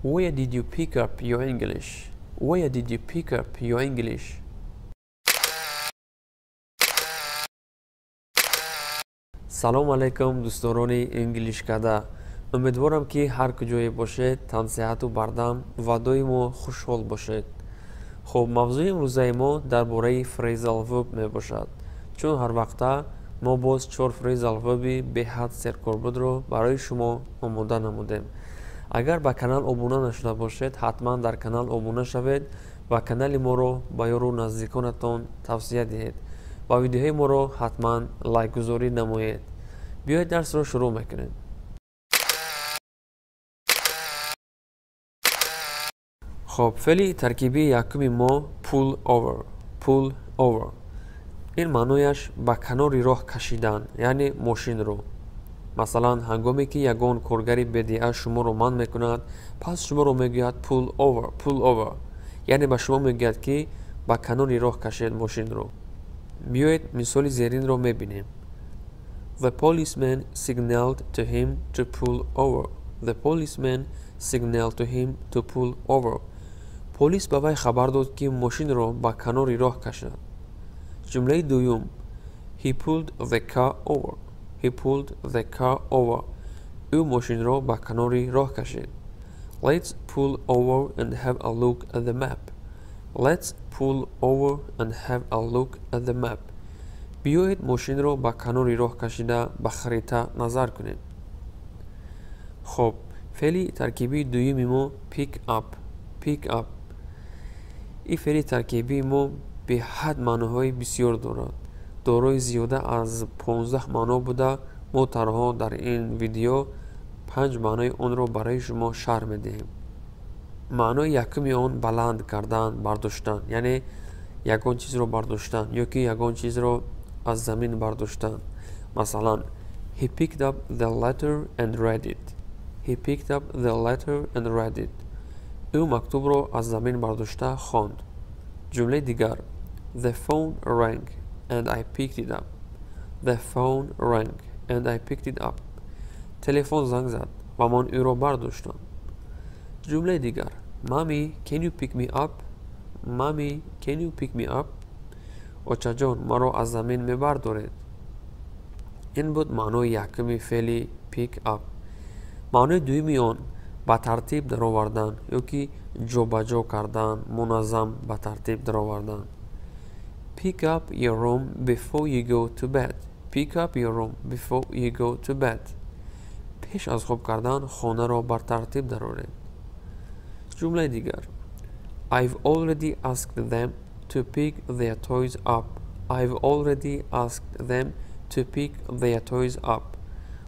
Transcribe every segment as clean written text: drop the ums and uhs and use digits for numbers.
Where did you pick up your English? Where did you pick up your English? Салом алейкум, дӯстдорони English када. Умедворам, ки ҳар куҷое бошед, тансиҳату бардам ва доимо хушҳол бошед. Хуб, мавзӯи имрӯзаи мо дар бораи phrasal verb мебошад. Чун ҳар вақта мо боз чор phrasal verb-и беҳад серкорбудро барои шумо омода намудем. Агар ба канал обуна нашуда бошед, ҳатман дар канал обуна шавед ва канали моро ба ёру наздиконатон тавсия диҳед ва видеоҳои моро ҳатман лайкгузорӣ намоед. Биёед, дарсро шурӯъ мекунем. Хоб, феъли таркибии якуми мо pull over. Pull over, ин маънояш ба канори роҳ кашидан, яъне мошинро. Масалан, ҳангоме ки ягон коргари БДА шуморо манъ мекунад, пас шуморо мегӯяд: "Pull over, pull over", яъне ба шумо мегӯяд, ки ба канори роҳ кашед мошинро. Биёед, мисоли зеринро мебинем. The policeman signaled to him to pull over. The policeman signaled to him to pull over. Полис ба вай хабар дод, ки мошинро ба канори роҳ кашад. Ҷумлаи дуюм: He pulled the car over. He pulled the car over. Ӯ мошинро ба канори роҳ кашид. Let's pull over and have a look at the map. Let's pull over and have a look at the map. Биёед, мошинро ба канори роҳ кашида, ба харита назар кунем. Хоб, феъли таркибии дуюми мо pick up. Pick up, ин феъли таркибии мо беҳад маъноҳои бисёр дорад, дорои зиёда аз 15 маъно буда, мо танҳо дар ин видео панҷ маънои онро барои шумо шарҳ медиҳем. Маънои якуми он баланд кардан, бардоштан, яъне ягон чизро бардоштан ё ки ягон чизро аз замин бардоштан. Масалан, he picked up the letter and read it. He picked up the letter and read it. Ӯ мактубро аз замин бардошта хонд. Ҷумлаи дигар: The phone rang and I picked it up. The phone rang and I picked it up. Телефон занг зад ва ман ӯро бардоштам. Ҷумлаи дигар: Mommy, can you pick me up? Mommy, can you pick me up? Очаҷон, маро аз замин мебардоред? Ин буд маънои якуми феъли pick up. Маънои дуюми он ба тартиб даровардан ё ки ҷобаҷо кардан, муназзам ба тартиб даровардан. Pick up your room before you go to bed. Pick up your room before you go to bed. Пеш аз хоб кардан хонаро бар тартиб дароред. Ҷумлаи дигар: I've already asked them to pick their toys up. I've already asked them to pick their toys up.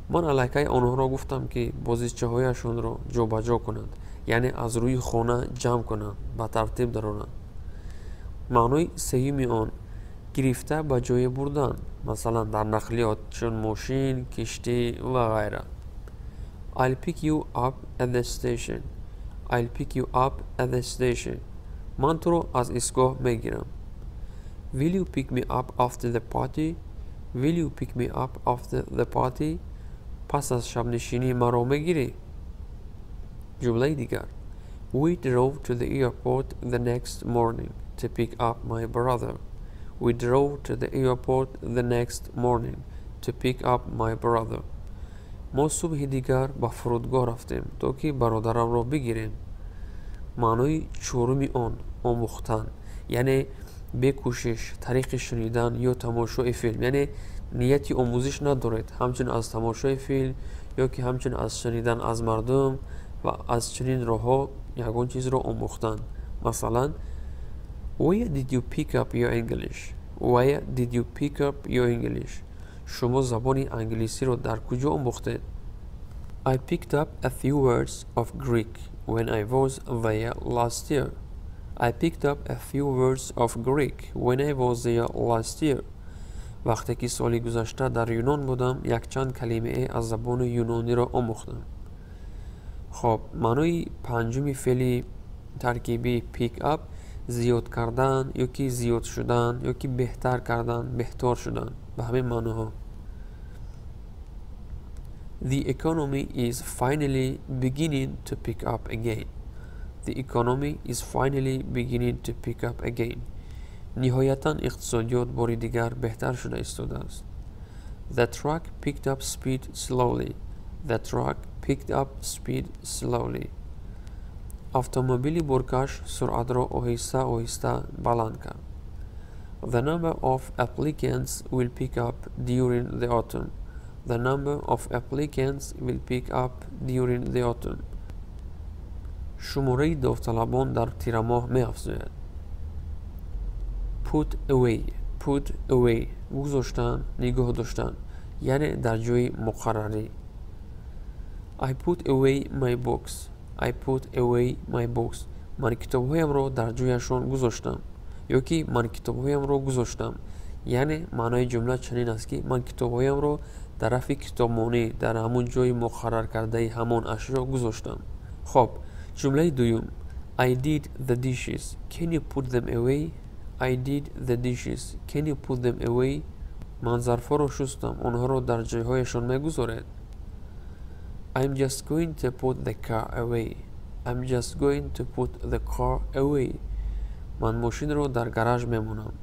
Ман аллакай онҳоро гуфтам, ки бозичаҳояшонро ҷобаҷо кунанд, яъне аз рӯи хона ҷамъ кунанд, ба тартиб дароранд. Маънои сеюми он гирифта ба ҷое бурдан, масалан, дар нақлиёт, чун мошин, киштӣ ва ғайра. I'll pick you up at the station. I'll pick you up at the station. Ман туро аз истгоҳ мегирам. Will you pick me up after the party? Will you pick me up after the party? Пас аз шабнишинӣ маро мегирӣ? Ҷумлаи дигар: We drove to the airport the next morning to pick up my brother. We drove to the airport the next morning to pick up my brother. Мо субҳи дигар ба фурудгоҳ рафтем, то ки бародарамро бигирем. Маънои чоруми он омӯхтан, яъне бекӯшиш, тариқи шунидан ё тамошои филм, яъне нияти омӯзиш надоред, ҳамчунин аз тамошои филм ё ки ҳамчунин аз шунидан аз мардум ва аз чунин роҳҳо ягон чизро омӯхтан. Масалан, Where did you pick up your English? Where did you pick up your English? Шумо забони англисиро дар куҷо омӯхтед? I picked up a few words of Greek when I was there last year. I picked up a few words of Greek when I was there last year. Вақте ки соли гузашта дар Юнон будам, якчанд калимае аз забони юнониро омӯхтам. Хоб, маънои панҷуми феъли таркибӣ pick up зиёд кардан ё ки зиёд шудан ё ки беҳтар кардан, беҳтор шудан, ба ҳамин маъноҳо. The economy is finally beginning to pick up again. The economy is finally beginning to pick up again. Ниҳоятан иқтисодиёт бори дигар беҳтар шуда истодааст. The truck picked up speed slowly. The truck picked up speed slowly. Автомобили боркаш суръатро оҳиста оҳиста баланд кард. The number of applicants will pick up during the autumn. The number of applicants will pick up during the autumn. Шумораи довталабон дар тирамоҳ меафзояд. Put away, put away гузоштан, нигоҳ доштан, яъне дар ҷои муқаррарӣ. I put away my books. I put away my books. Ман китобҳоямро дар ҷояшон гузоштам ё ки ман китобҳоямро гузоштам. Яъне маънои ҷумла чунин аст, ки ман китобҳоямро дар рафи китобмонӣ, дар ҳамон ҷои муқаррар кардаи ҳамон ашё гузоштам. Хоб, ҷумлаи дуюм: I did the dishes. Can you put them away? I did the dishes. Can you put them away? Ман зарфҳоро шустам, онҳоро дар ҷойҳояшон мегузоред? I'm just going to put the car away. I'm just going to put the car away. Ман мошинро дар гараж мемонам.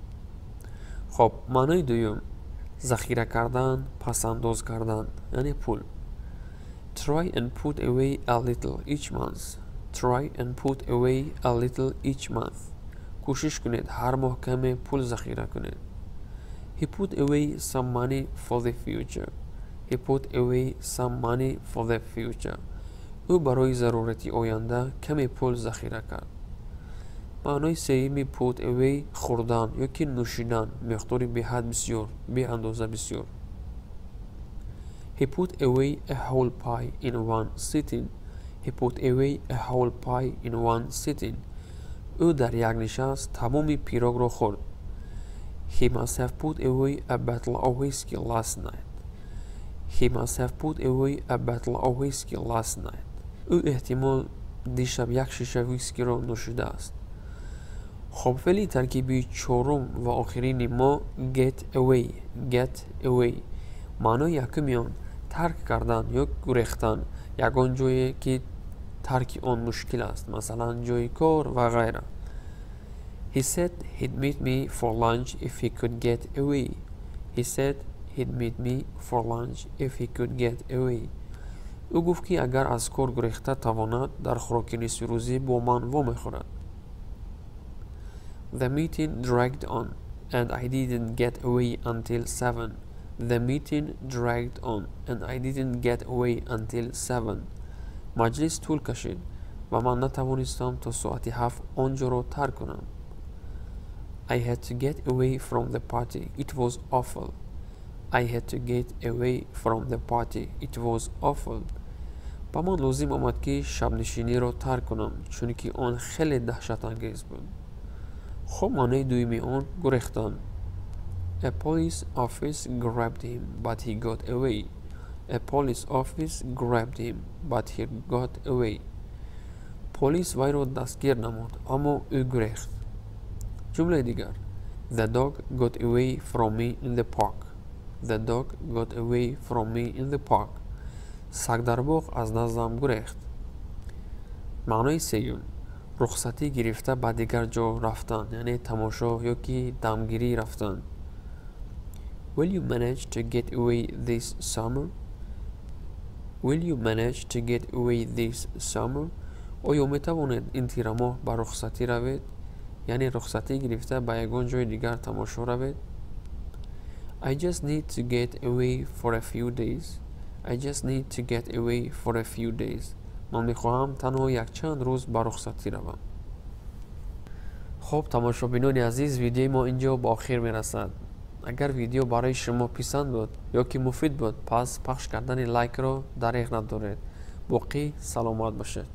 Хоб, маънои дуюм: захира кардан, пасандоз кардан, яъне пул. Try and put away a little each month. Try and put away a little each month. Кӯшиш кунед ҳар моҳ каме пул захира кунед. He put away some money for the future. He put away some money for the future. Ӯ барои зарурати оянда каме пул захира кард. Маънои сеюми put away: хӯрдан ё ки нӯшидан миқдори беҳад бисёр, беандоза бисёр. He put away a whole pie in one sitting. He put away a whole pie in one sitting. Ӯ дар як нишаст тамоми пирогро хӯрд. He must have put away a bottle of whiskey last night. He must have put away a bottle of whiskey last night. Ӯ эҳтимол дишаб як шиша вискиро нӯшидааст. Хоб, феъли таркибии чорум ва охирини мо get away, get away. Маънои якуми он: тарк кардан ё гурехтан, ягон ҷое ки тарки он мушкил аст, масалан, ҷои кор ва ғайра. He said he'd meet me for lunch if he could get away. He said he'd meet me for lunch if he could get away. Ӯ гуфт, ки агар аз кор гурехта тавонад, дар хӯроки нисфирӯзӣ бо ман вомехӯрад. The meeting dragged on and I didn't get away until 7. The meeting dragged on and I didn't get away until 7. Маҷлис тӯл кашид ва ман натавонистам то соати 7 он ҷоро тарк кунам. I had to get away from the party. It was awful. I had to get away from the party. It was awful. Ба ман лозим омад, ки шабнишиниро тарк кунам, чунки он хеле даҳшатангез буд. Хоб, маънои дуюми он: гурехтан. A police officer grabbed him, but he got away. A police officer grabbed him, but he got away. Полис вайро дастгир намуд, аммо ӯ гурехт. Ҷумлаи дигар: The dog got away from me in the park. The dog got away from me in the park. Саг дар боғ аз наздам гурехт. Маънои сеюм: рухсатӣ гирифта ба дигар ҷо рафтан, яъне тамошо ё ки дамгирӣ рафтан. Will you manage to get away this summer? Will you manage to get away this summer? Оё метавонед ин тирамоҳ ба рухсатӣ равед, яъне рухсатӣ гирифта ба ягон ҷои дигар тамошо равед? I just need to get away for a few days. I just need to get away for a few days. Ман мехоҳам танҳо якчанд рӯз ба рухсатӣ равам. Хуб, тамошобинони азиз, видеои мо ин ҷо ба охир мерасад. Агар видео барои шумо писанд буд ё ки муфид буд, пас пахш кардани лайкро дареғ надоред. Боқӣ саломат бошед.